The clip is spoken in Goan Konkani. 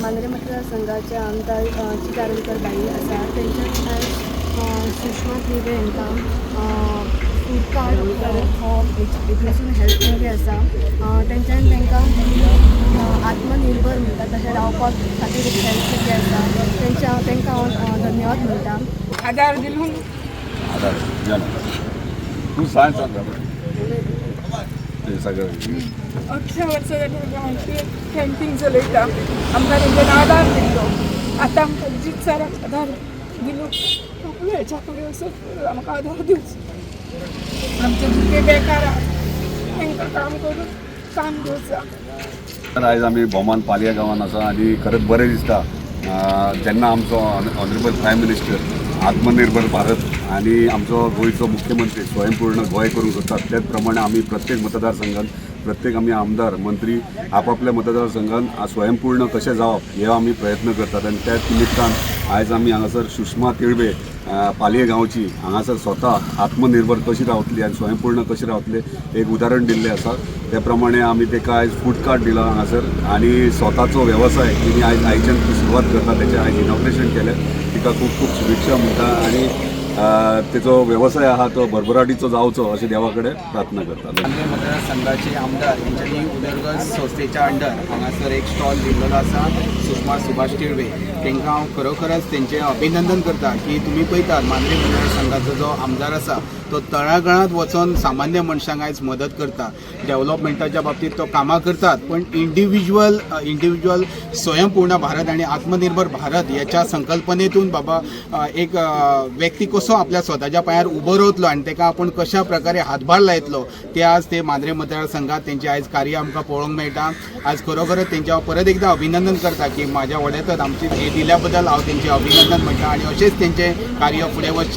मांद्रे मतदारसंघाचे आमदार चितारंकर बाई आसा, तेंच्यानी आयज सुषमा तिळवे हांकां फूड कार्ट हो हितून हेल्प केल्ली आसा. तेंच्यांनी तांकां आत्मनिर्भर म्हणटा तशें रावपाक खातीर एक हेल्प केल्ली आसा. तेंच्या तांकां हांव धन्यवाद म्हणटा. आधार दिलो. आधार या ना. तूं सांग सांग ते सगळं. 18 वर्सां जालीं आमकां कॅन्टीन चलयता. आमकां तेंच्यानी आधार दिल्लो. आतां आमकां जीत सराक आधार दिलो. आपल्या हेच्या कडेन वचून आमकां आधार दिवचो. आमचे जितके बेकार आहा तांकां काम करून काम दिवचो. तर आयज आमी भोमान पालया गांवान आसा आनी खरेंच बरें दिसता, जेन्ना आमचो ऑनरेबल प्रायम मिनिस्टर आत्मनिर्भर भारत आनी आमचो गोंयचो मुख्यमंत्री स्वयंपूर्ण गोंय करूंक सोदतात, त्याच प्रमाणे आमी प्रत्येक मतदारसंघात प्रत्येक आमी आमदार मंत्री आपापल्या मतदारसंघात स्वयंपूर्ण कशें जावप हे आमी प्रयत्न करतात. आनी त्याच निमित्तान आयज आमी हांगासर सुषमा तिळवे, पालये गांवची, हांगासर स्वता आत्मनिर्भर कशी रावतली आनी स्वयंपूर्ण कशी रावतली एक उदाहरण दिल्लें आसा. त्या प्रमाणे आमी ताका आयज फूड कार्ट दिला हांगासर आनी स्वताचो वेवसाय तिणी आयज आयच्यान ती सुरवात करता, तेचें आयज इनॉग्रेशन केलें. तिका खूब खूब शुभेच्छा म्हणटा आनी तेचो वेवसाय आहा तो भरभराटीचो जावचो अशें देवा कडेन प्रार्थना करता. मांद्रे मतदारसंघाचे आमदार हेंच्यांनी उदरगत संस्थेच्या अंडर हांगासर एक स्टॉल दिल्लेलो आसा सुषमा सुभाष तिळवे. तांकां हांव खरोखरच तेंचें अभिनंदन करता की तुमी पळयतात, मांद्रे मतदारसंघाचो जो आमदार आसा तो तळागाळांत वचोन सामान्य मनशांक आयज मदत करता. डेव्हलपमेंटाच्या बाबतींत तो कामां करतात, पण इंडिव्हिज्युअल इंडिव्हिज्युअल स्वयंपूर्ण भारत आणि आत्मनिर्भर भारत याच्या संकल्पनेतून बाबा एक व्यक्ती कसो आपल्या स्वताच्या पांयार उबो रावतलो आनी ताका आपूण कशा प्रकारे हातभार लायतलो, ते आज ते मांद्रे मतदारसंघात तेंचे आयज कार्य आमकां पळोवंक मेळटा. आज खरोखरच तेंचे हांव परत एकदा अभिनंदन करता की म्हाज्या वड्यातच आमची हे दिल्या बद्दल हांव तेंचें अभिनंदन म्हणटा आनी अशेंच तेंचें कार्य फुडें वचचें.